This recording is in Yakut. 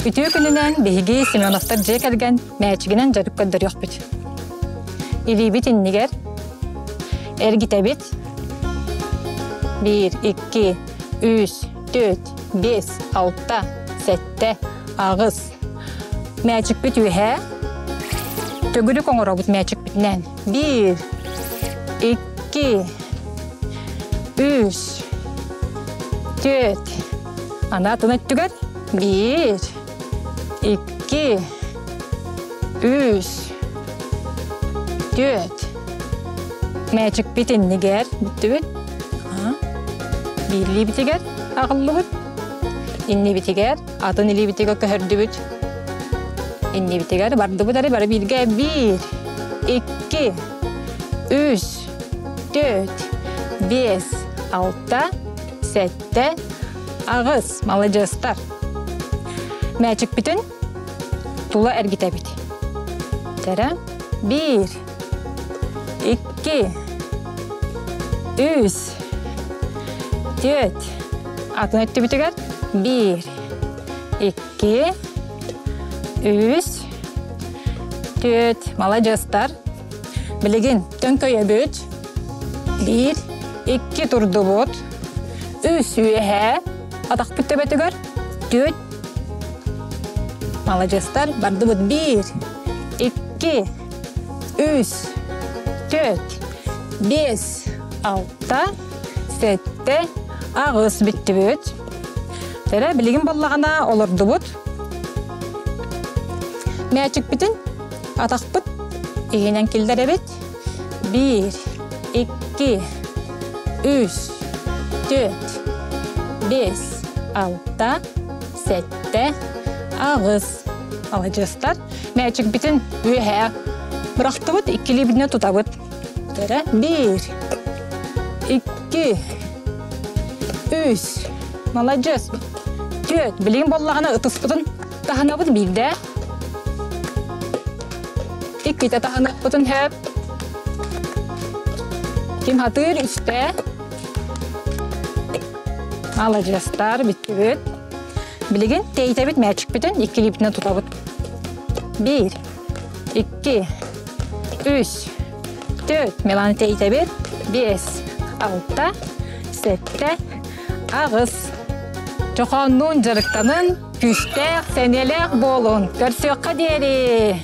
Үтүө күнүнэн биһиги Семеновтар дьиэ кэргэн мээчигинэн дьарык көрдөрүөхпүт. Илиибит иннигэр эргитэбит. Биир, икки, үс, түөрт, биэс, алта, сэттэ, аҕыс. Мээчикпит үөһээ. Төгүрүк оҥоробут мээчикпитинэн. Биир, икки, үс, түөрт. Аны атын өттүгэр биир, икки, үс, түөрт. Мээчикпит иннигэр бүттүбүт. Биирлиибитигэр аҕыллыбыт. Иннибитигэр атын илиибитигэр көһөрдүбүт. Иннибитигэр бардыбыт эрэ бары бииргэ биир, икки, үс, түөрт, биэс, алта, сэттэ, аҕыс. Маладьыастар. Мээчикпитин тула эргитэбит. Тэрэ биир, икки, үс, түөрт. Атын өттүбүтүгэр биир, икки, үс, түөрт. Маладьыастар. Билигин төҥкөйөбүт. Биир, икки турдубут. Үс үөһээ атахпыт төбөтүгэр түөрт. Маладьыастар бардыбыт. Биир, икки, үс, түөрт, биэс, алта, сэттэ, аҕыс бүттүбүт. Тэрэ билигин буоллаҕына олордубут. Мээчикпитин атахпыт иһинэн киллэрэбит. Биир, икки, үс, түөрт, биэс, алта, сэттэ, аҕыс. Маладьыастар. Мээчикпитин үөһээ бырахтыбыт, иккилиибитинэн тутабыт. Тэрэ биир, икки, үс. Маладьыас. Түөрт. Билигин буоллаҕына ытыспытын таһынабыт биирдэ. Иккитэ таһыныахпытын сөп. Ким хатыыр үстэ. Маладьыастар, бүттүбүт. Билигин тэйитэбит мээчикпитин иккилиибитинэн тутабыт. Биир, икки, үс, түөрт. Миланы тэйитэбит. Биэс, алта, сэттэ, аҕыс. Чохооннуун дьарыктанын, күүстээх, сэниэлээх буолун. Көрсүөххэ диэри!